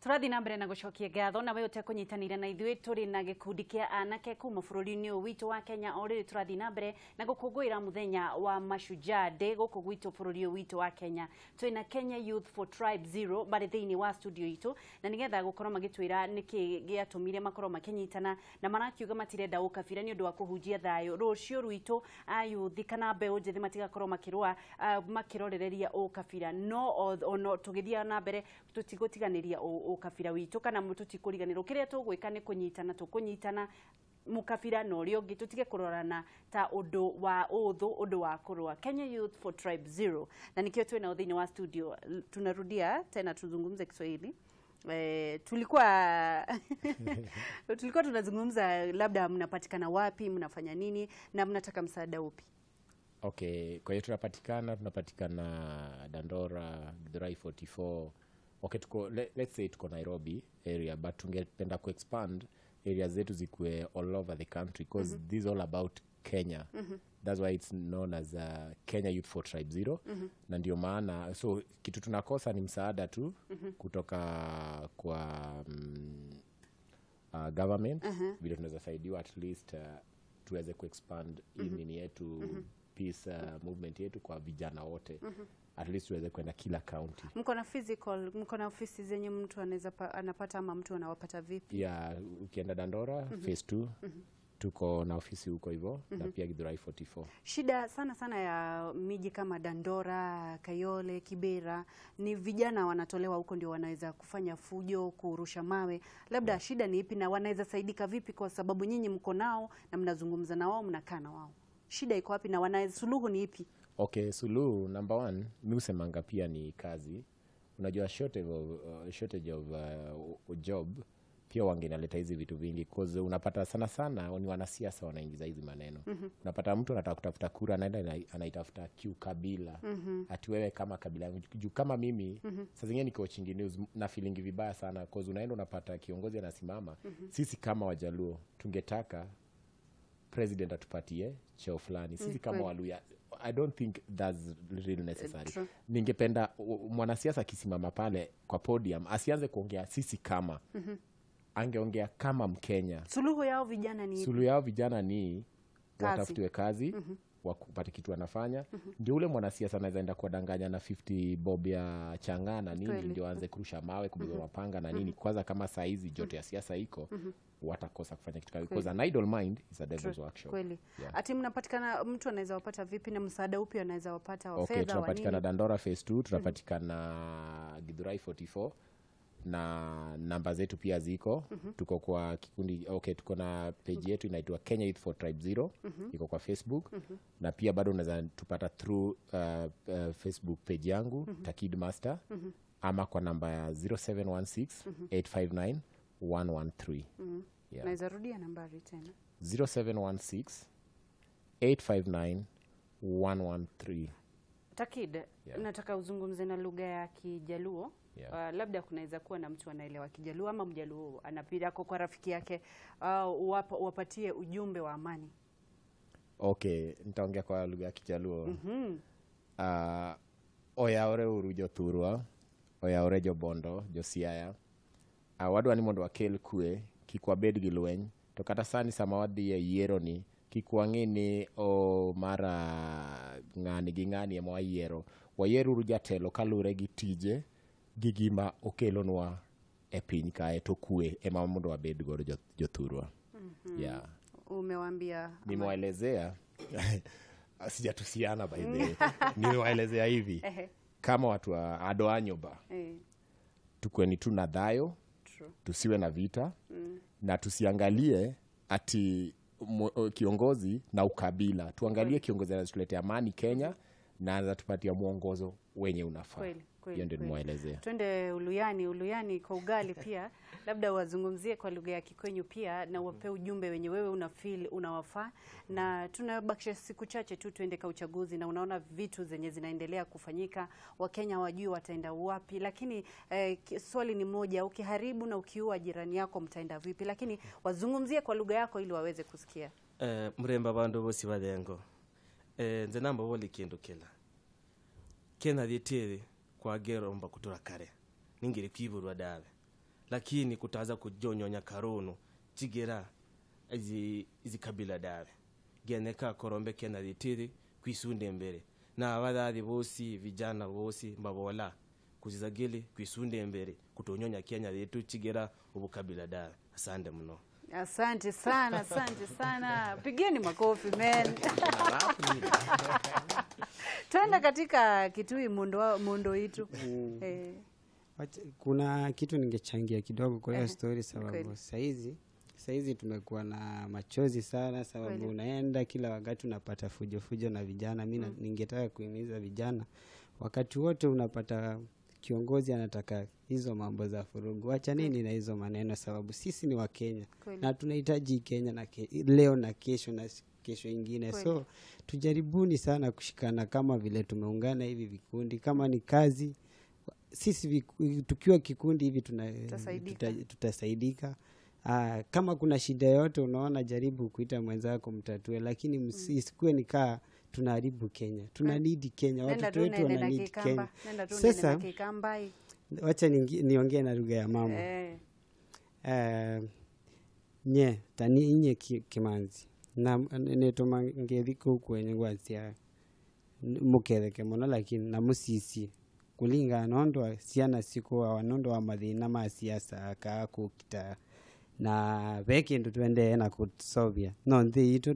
Tũrathiĩ na mbere na gũcokia ngatho na we ũtekũnyitanĩra na ithuĩ tũrĩ na gĩkundi kĩa anake kuma bũrũri-inĩ ũyũ witũ wa Kenya. O rĩrĩ tũrathiĩ na mbere na gũkũngũĩra mũthenya wa Mashujaa Day gũkũ gwitũ bũrũri ũyũ witũ wa Kenya. Twĩna Kenya Youth for Tribe Zero marĩ thĩinĩ wa studio itũ na nĩgetha gũkorwo magĩtwĩra nĩkĩ gĩatũmire makorwo makĩnyitana na marakiuga matirenda ũkabira nĩ ũndũ wa kũhunjia thayũ. Rũciũ rwitũ ayuthi kana mbeũ njĩthĩ matigakorwo makĩrũa makĩrorereria ũkabira, no ono tũgĩthiĩ na mbere tũtigũtiganĩria ũkabira witũ kana tũtikũriganĩrwo. Kĩrĩa tũgwĩka nĩ kũnyitana, tũkũnyitana mukabira na ũrĩa ũngĩ, tũtige kũrorana ta ũndũ wa ũthũ, ũndũ wa kũrũa. Kenya Youth for Tribe Zero, na nikio twĩ nao thĩinĩ wa studio. Tunarudia tena tuzungumze Kiswahili. Tulikuwa tunazungumza labda mnapatikana wapi, mnafanya nini na mnataka msaada upi? Okay, kwa hiyo tunapatikana Dandora, Githurai 44. Okay, tuko, let's say tuko Nairobi area, but tungependa kuexpand area zetu zikuwe all over the country because this is all about Kenya. That's why it's known as Kenya Youth for Tribe Zero. Na ndio maana, so kitu tunakosa ni msaada tu kutoka kwa government, vile tunaweza saidiwa at least tuweze kuexpand hii nini yetu, peace movement yetu kwa vijana wote. At least tuweze kwenda kila county. Mko na physical, mko na ofisi zenye mtu anaweza anapata ama mtu anawapata vipi? Ya, ukienda Dandora phase 2 tuko na ofisi huko hivyo, na pia Githurai 44. Shida sana sana ya miji kama Dandora, Kayole, Kibera ni vijana wanatolewa huko ndio wanaweza kufanya fujo, kurusha mawe. Labda shida ni ipi na wanaweza saidika vipi, kwa sababu nyinyi mko nao na mnazungumza na wao, mnakaa na wao. Shida iko wapi na wanaweza, suluhu ni ipi? Okay, suluhu number 1 mi husemanga pia ni kazi. Unajua shortage of job pia wangenaleta hizi vitu vingi, cause unapata sana sana ni wanasiasa wanaingiza hizi maneno. Unapata mtu anataka kutafuta kura, anaenda anaitafuta kiukabila. Ati wewe kama kabila yangu, juu kama mimi saa zingine niko watching news na feeling vibaya sana, cause unaenda unapata kiongozi anasimama, sisi kama Wajaluo tungetaka president atupatie cheo fulani, sisi kama Waluya. I don't think that's really necessary. Ningependa mwanasiasa akisimama pale kwa podium asianze kuongea sisi kama, angeongea kama Mkenya. Suluhu yao vijana ni suluhu yao vijana ni watafutiwe kazi, wapate kitu wanafanya. Ndio ule mwanasiasa anaweza enda kuwadanganya na 50 bob ya chang'aa na nini, ndio aanze kurusha mawe, kubeba mapanga na nini. Kwanza kama saa hizi joto ya siasa iko, watakosa kufanya kitu kama, because an idle mind is a devil's workshop. Kweli. Ati mnapatikana, mtu anaweza wapata vipi na msaada upi anaweza wapata wa fedha? Okay, tunapatikana Dandora phase 2, tunapatikana Githurai 44, na namba zetu pia ziko. Tuko kwa kikundi, okay, tuko na page yetu inaitwa Kenya Youth for Tribe Zero, iko kwa Facebook, na pia bado unaweza tupata through Facebook page yangu Takid Master, ama kwa namba ya 0716 859 113. Yeah. Naweza rudia nambari tena. 0716 859 113. Takid, nataka uzungumze na lugha ya Kijaluo. Labda kunaweza kuwa na mtu anaelewa Kijaluo ama Mjaluo anapiga kwa rafiki yake, wapatie ujumbe wa amani. Okay, nitaongea kwa lugha ya Kijaluo. Oyaore uru jothurwa, oyaore jobondo, josiaya. Wadwa ni mondo wakel kwe, kik wabed gi lweny, to kata sani sama wadhi e yiero ni, kik wang'i ni o mara ng'ani gi ng'ani ema wayiero. Wayieruru jatelo kalure gi tije gi gima okelonwa e piny kae, to kwe ema mondo wabed godo jothurwa. Yeah. Umewaambia? Nimewaelezea. Sijatusiana by the way. Nimewaelezea hivi. Kama watu wa Adoanyoba, tukweni tu na dhayo, tusiwe na vita, na tusiangalie ati kiongozi na ukabila. Tuangalie kiongozi anatuletea amani Kenya na anatupatia mwongozo wenye unafaa. Hiyo ndio nimewaelezea. Twende Uluyani, Uluyani kwa ugali pia. Labda wazungumzie kwa lugha ya Kikwenyu pia na wape ujumbe wenye wewe una feel unawafaa. Na tunabakisha siku chache tu tuende kwa uchaguzi na unaona vitu zenye zinaendelea kufanyika, Wakenya wajui wataenda wapi, lakini swali ni moja, ukiharibu na ukiua jirani yako mtaenda vipi? Lakini wazungumzie kwa lugha yako ili waweze kusikia. Mremba bandu bosi badengo. Nze namba woli kindu kila. Kena ditiri kwa gero mba kutura kare. Ningiri kwiburwa dawe. Lakini kutaza kujonyonya karono chigera izi kabila dawe geneka korombe kena litiri kwisunde mbere na abadadi bosi vijana bosi mbabola kuzizagili kwisunde mbere kutonyonya Kenya yetu chigera ubukabila dawe. Asante mno. Asante sana, asante sana. Pigeni makofi men. Twende katika Kitui mundo itu. Kuna kitu ningechangia kidogo kwa hiyo story sababu saizi tumekuwa na machozi sana sababu unaenda kila wakati unapata fujo na vijana. Mimi ningetaka kuhimiza vijana, wakati wote unapata kiongozi anataka hizo mambo za furugu, acha nini na hizo maneno sababu sisi ni wa Kenya na tunahitaji Kenya na leo na kesho na kesho ingine. So tujaribuni sana kushikana kama vile tumeungana hivi vikundi. Kama ni kazi sisi tukiwa kikundi hivi tutasaidika. Kama kuna shida yote unaona, jaribu kuita mwenzako mtatue, lakini isikuwe ni kaa tunaharibu Kenya. Tuna need Kenya, watoto wetu wana need Kenya. Sasa wacha niongee na lugha ya mama. Nye tani inye kimanzi na netoma ngethiko kwenye gwacia mukereke muno, lakini na musisi kulinga nondo siana siku wa nondo wa mathina ma siasa ka kukita na beki ndu twende na kusobia no nthi itu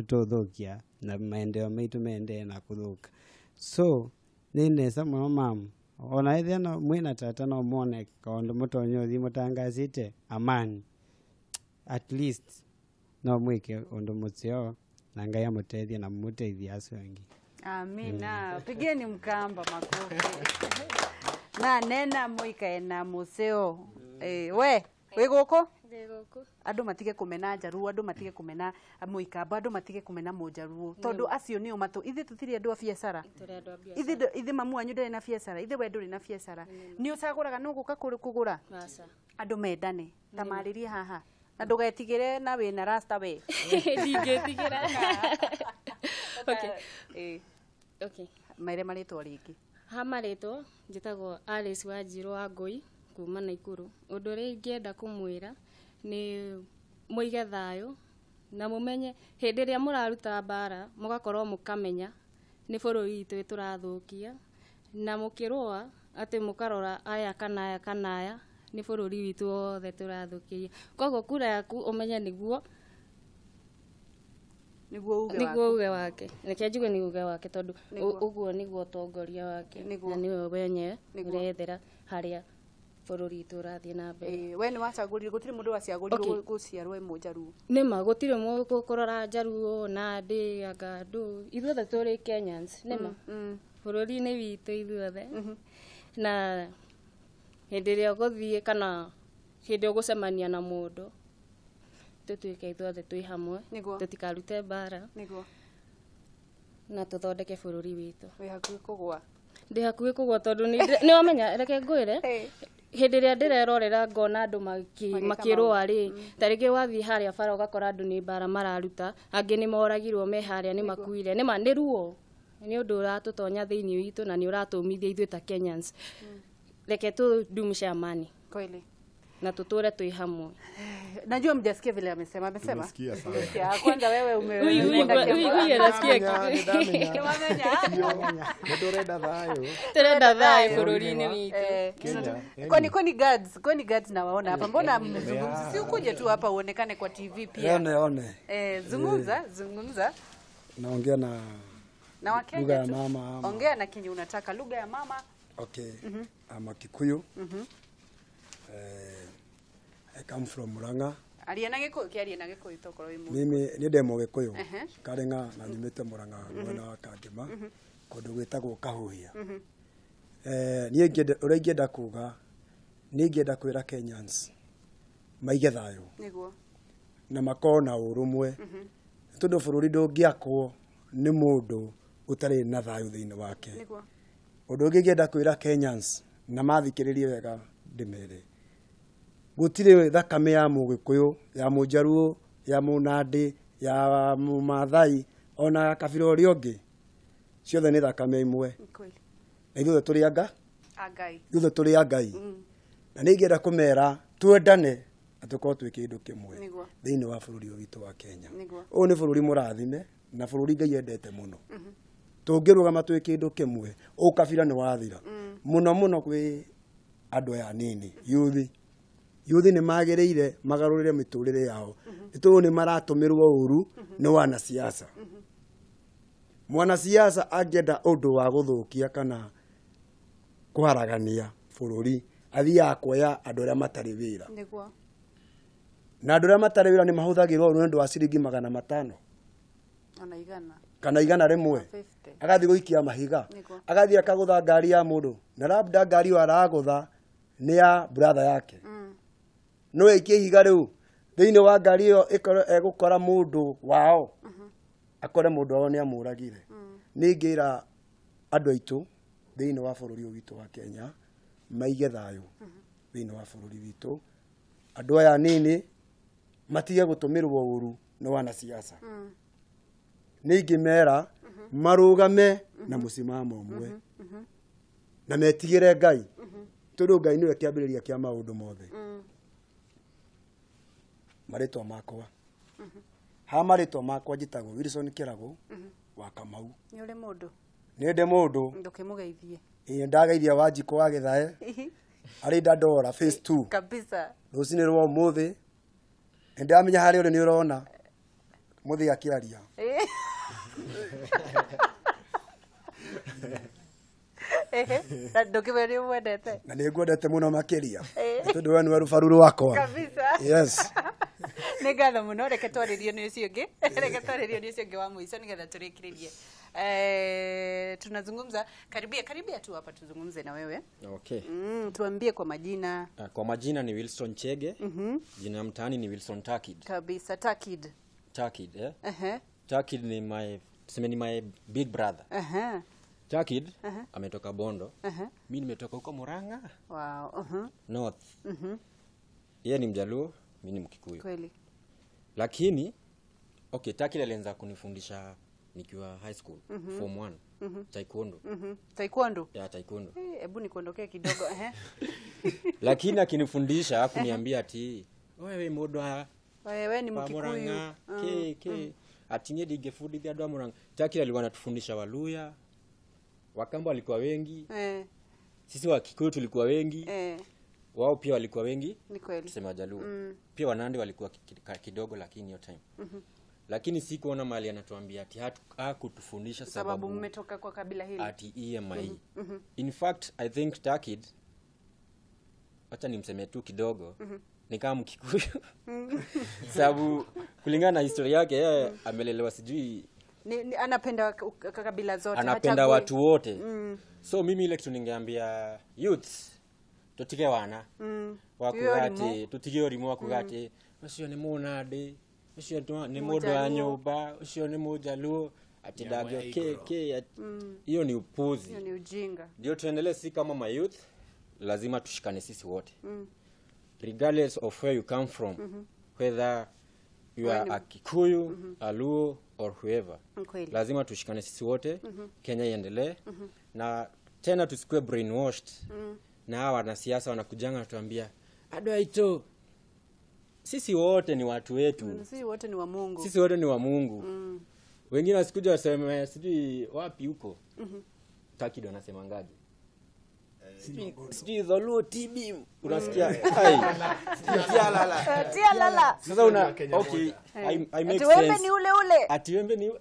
tuthukia na maendeleo maitu mende na kuthuka. So nene sama mama ona ethia no mwina tata no muone kaundu mutonyo thi mutangazite amani, at least no mwike undu mutsio na Ngai amutethie na mutethie acio angi. Amina. Pigeni mkamba makofi. Na nena muikae na museo. We wigoko andu matige kumena njaruo, andu matige kumena muikamba, andu matige kumena munjaruo tondu acio nio matu ithe tutiri andu a biacara, ithe mamu wanyu ndari na biacara, ithe we nduri na biacara, ni ucaguraga no guka kugura. Andu mendane ta maririe haha na ndugetigire na wina rasta we ndingetigira. Okay. Okay. Maire maritwa ringi. Ha maritwa njitagwo Alice Wanjiru wa Ngui kuma Naikuru. Undu uria ingienda kumwira ni muige thayo na mumenye hindi iria muraruta mbara mugakorwo mukamenya ni bururi witu turathukia na mukirua ati mukarora aya kana aya kana aya ni bururi witu wothe turathukia. Koguo kura yaku umenye niguo uge wake. Reke njuge ni uge wake tondu uguo niguo tongoria wake na niwe wenyewe urethera haria bururi witu urathie na mbere. We ni wacagurire, gutiri mundu waciagũrirwo guciarwo munjaruo? Nima gutiri mundu kurora njaruo na ndi anga ndu, ithuothe turi Kenyans nima bururi-ini witu ithuothe. Na hindi ĩrĩa ũgũthiĩ kana hindi ũgũcemania na mũndũ tutuike ithuothe twĩ hamwe, tutikarute mbara na tuthondeke bururi witu. Wĩ hakuhĩ kũgwa? Ndĩ hakuhĩ kũgwa tondu nĩ wamenya, reke ngwĩre hĩndĩ ĩrĩa ndĩrerorera ngona andũ makĩrũa rĩ, ta rĩngĩ wathiĩ harĩa bara ũgakora andũ nĩ mbara mararuta, angĩ nĩ moragirwo me harĩa nĩ makuire. Nĩma nĩ ruo, nĩ ũndũ ũratũtonya thĩinĩ witũ na nĩ ũratũmithia ithuĩ ta Kenyans. Reke tudumishe amani kweli na tutore tui hamwe. Najua mjasikia vile amesema, amesema. Nimesikia sana. Kwanza wewe umeenda huyu anasikia kitu. Wamenya. Ndorenda thayo. Turenda thayo bururi-ini witu. Kenya. Kwani guards na waona hapa. Mbona mzungumzi? Si ukuje tu hapa uonekane kwa TV pia. One. Zungumza. Naongea na Wakenya lugha ya mama. Ongea na kinyi unataka lugha ya mama. Okay. I'm a Kikuyu. I come from Murang'a. Aria na Gikuyu, kiaria na Gikuyu tokorwo wi Mimi ni ndĩ Mũgĩkũyũ. Kareng'a na nyumĩte Murang'a mwena wa Kangema kũndũ gwĩtagwo Kahuhia. Niĩ ingĩenda ũrĩa ingĩenda kuga, niĩ ingĩenda kwĩra Kenyans maige thayũ. Nĩguo. Na makorwo na ũrũmwe. Tondũ bũrũri ndũngĩakwo nĩ mũndũ ũtarĩ na thayũ thĩinĩ wake. Nĩguo. Ũndũ ũngĩ ingĩenda kwĩra Kenyans na mathikĩrĩrie wega ndĩmere, gũtirĩ thakame ya Mũgĩkũyũ, ya Mũnjaruo, ya Mũnandĩ, ya Mũmathai ona ya kabira ũrĩa ũngĩ, ciothe nĩ thakame imwe. Na ithuothe tũrĩ anga Ngai. Ithuothe tũrĩ a Ngai. Na nĩ ingĩenda kũmera twendane na tũkorwo twĩ kĩndũ kĩmwe thĩinĩ wa bũrũri ũyũ witũ wa Kenya. Ũyũ nĩ bũrũri mũrathime na bũrũri Ngai endete mũno. Tũngĩrũgama twĩ kĩndũ kĩmwe, ũkabira nĩ wathira. Mũno mũno kwĩ andũ aya anini, youth. Youth nĩ magĩrĩire magarũrĩre mĩtũrĩre yao. Nĩ tondũ nĩ maratũmĩrwo ũru nĩ wanasiasa. Mwanasiasa angĩenda ũndũ wa gũthũkia kana kũharagania bũrũri, athiaga kuoya andũ arĩa matarĩ wĩra. Na andũ arĩa matarĩ wĩra nĩ mahũthagĩrwo ũru nĩ ũndũ wa ciringi 500. Ona igana. Kana 100. Agathiĩ gũikia mahiga. Agathiĩ akagũtha ngari ya mũndũ. Na labda ngari ĩyo aragũtha nĩ ya brother yake. No ĩikie ihiga rĩu thĩinĩ wa ngari ĩyo ĩgũkora mũndũ wao. Akore mũndũ wao nĩ amũragire. Nĩ ingĩra andũ aitũ thĩinĩ wa bũrũri ũyũ witũ wa Kenya maige thayũ thĩinĩ wa bũrũri witũ. Andũ aya anini matige gũtũmĩrwo ũru nĩ wanasiasa. Nĩ ingĩmera marũgame na mũsimamo ũmwe na metigĩre Ngai, tondũ Ngai nĩwe kĩambĩrĩria kĩa maũndũ mothe. Marĩtwa makwa ha marĩtwa makwa njĩtagwo Wilson Kĩrago wa Kamau. Nĩ ũrĩ mũndũ? Nĩ ndĩ mũndũ. Ndũkĩmũgeithie. Ĩĩ ndageithia Wanjikũ wa Gĩthae arĩ Dandora phase 2 kabisa. Rũcinĩ rwa ũmũthĩ nĩ ndamenya harĩa ũrĩ nĩ ũrona mũthĩ akĩaria. Ndũkĩmwĩre nĩ ũmwendete? Na nĩ ngwendete mũno makĩria tondũ we nĩwe rũbaru rwakwa. Kabisa. Yes. Nĩ ngatho mũno, reke twarĩrie nĩ ũcio ũngĩ. Reke twarĩrie nĩ ũcio ũngĩ wa mũico nĩgetha tũrĩkĩrĩrie. Tunazungumza karibia karibia tu hapa tuzungumze na wewe. Okay. Tuambie kwa majina. Kwa majina ni Wilson Chege. Jina mtaani ni Wilson Takid. Kabisa, Takid. Takid, eh? Takid ni my, tuseme ni my big brother. Takid ametoka Bondo. Mimi nimetoka huko Murang'a. Wow. North. Yeye ni Mjaluo, mimi ni Mkikuyu. Kweli. Lakini okay, Takid alianza kunifundisha nikiwa high school, form 1, taekwondo. Taekwondo? Ya, taekwondo. Hebu nikuondokee kidogo. Lakini akinifundisha hakuniambia ati wewe mũndũ wa wewe ni Mkikuyu. Ke ati nye ndingĩbundithia andũ a Murang'a. Takid alikuwa anatufundisha Waluya. Wakamba walikuwa wengi. Sisi wa Kikuyu tulikuwa wengi. Wao pia walikuwa wengi. Ni kweli. Tuseme Wajaluo. Pia Wanandi walikuwa kidogo lakini hiyo time. Lakini sikuona mahali anatuambia ati hakutufundisha sababu mmetoka kwa kabila hili. Ati EMI. In fact, I think Takid, acha nimseme tu kidogo, ni kama Mkikuyu. Sababu kulingana na historia yake yeye amelelewa sijui ni anapenda kabila zote, anapenda watu wote. So mimi ile kitu ningeambia youth, tutige wana wakugati, tutige ũrimũ wa kugati ucio nĩ Mũnandĩ, ucio nĩ mũndũ wa nyũmba, ucio nĩ Mũjaluo, ati ndangĩo ke hiyo ni upuzi. Hiyo ni ujinga. Ndio tuendelee sisi kama ma youth, lazima tushikane sisi wote. Regardless of where you come from, whether you are a Kikuyu, a Luo or whoever. Lazima tushikane sisi wote, Kenya iendelee. Na tena tusikue brainwashed. Na hawa wanasiasa wanakujanga wanatuambia andũ aitũ, sisi wote ni watu wetu. Sisi wote ni wa Mungu. Sisi wote ni wa Mungu. Wengine wasikuja waseme sijui wapi huko. Takid anasemangaje? Sijui Dholuo TB unasikia ai tia lala. Sasa una okay, I make sense. Ati wembe ni ule ule. Ati wembe ni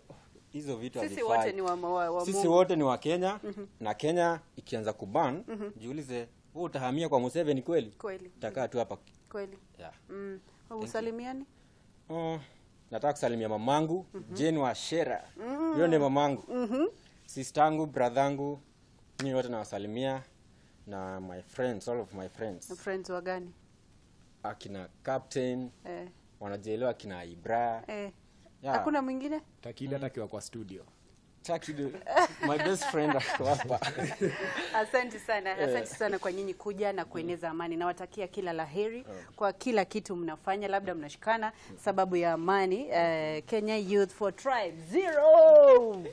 hizo vitu havifai. Sisi wote ni wa Mungu. Sisi wote ni wa Kenya. Na Kenya ikianza kuban, jiulize wewe utahamia kwa Museveni kweli? Kweli. Utakaa tu hapa. Kweli. Yeah. Usalimiani? Nataka kusalimia mamangu, Jane Wachera. Yeye ni mamangu. Sistangu, brothangu, mimi wote nawasalimia na my friends, all of my friends. Friends wa gani? Akina Captain, wanajielewa akina Ibra. Hakuna mwingine? Takid hata akiwa kwa studio. Takid, my best friend ako hapa. Asante sana. Asante sana kwa nyinyi kuja na kueneza amani. Nawatakia kila laheri kwa kila kitu mnafanya, labda mnashikana sababu ya amani. Kenya Youth for Tribe 0.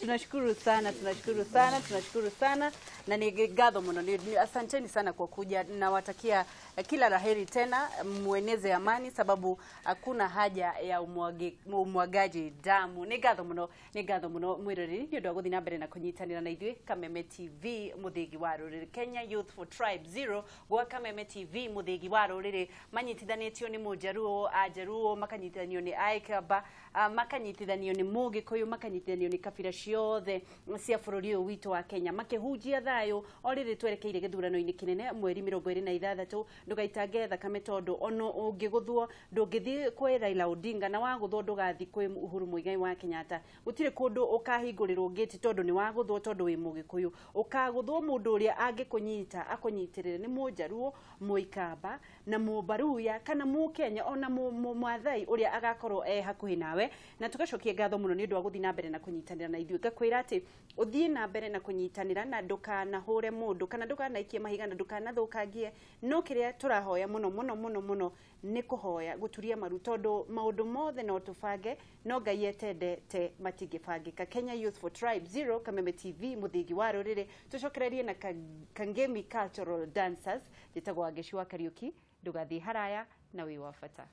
Tunashukuru sana, tunashukuru sana, tunashukuru sana na ni ngatho muno. Asanteni sana kwa kuja. Nawatakia kila laheri tena, mueneze amani sababu hakuna haja ya umwagaji damu. Nĩ ngatho muno, nĩ ngatho muno mwiroreri nĩ ũndũ wa gũthiĩ na mbere na kũnyitanĩra na ithuĩ Kameme TV mũthĩgi wa rũrĩrĩ. Kenya Youth for Tribe Zero gwa Kameme TV mũthĩgi wa rũrĩrĩ, manyitithanĩtio nĩ Mũjaruo, Ajaruo, makanyitithanio nĩ Aikamba, makanyitithanio nĩ Mũgĩkũyũ, makanyitithanio nĩ kabira ciothe cia bũrũri ũyũ witũ wa Kenya, makĩhunjia thayũ o rĩrĩ twerekeire gĩthurano-inĩ kĩnene mweri 26. Ndũgaitange thakame tondũ ono ũngĩgũthwo ndũngĩthiĩ kwĩ Raila Odinga, na wagũthwo ndũgathiĩ kwĩ Uhuru Muigai wa Kenyatta. Gũtirĩ kũndũ ũkahingũrĩrwo gate tondũ nĩ wagũthwo, tondũ wĩ Mũgĩkũyũ. Ũkagũthwo mũndũ ũrĩa angĩkũnyita akũnyitĩrĩre nĩ Mũjaruo, Mũikamba na Mũbaruya kana Mũkenya ona Mũmathai ũrĩa agakorwo e hakuhĩ nawe. Na tũgacokia ngatho mũno nĩ ũndũ wa gũthiĩ na mbere na kũnyitanĩra na ithuĩ. Ngakwĩra atĩ ũthiĩ na mbere na kũnyitanĩra na ndũkanahũre mũndũ kana ndũkanaikie mahiga na ndũkanathũkangie, no kĩrĩa tũrahoya mũno mũno mũno mũno nĩ kũhoya gũturia maru tondũ maũndũ mothe no tũbange no Ngai etendete matingĩbangĩka. Kenya Youth for Tribe Zero, Kameme TV mũthingi wa rũrĩrĩ. Tũcokererie na Kangemi Cultural Dancers. Njĩtagwo Wangeci wa Kariũki. Ndũgathiĩ haraya na wĩ wa bata.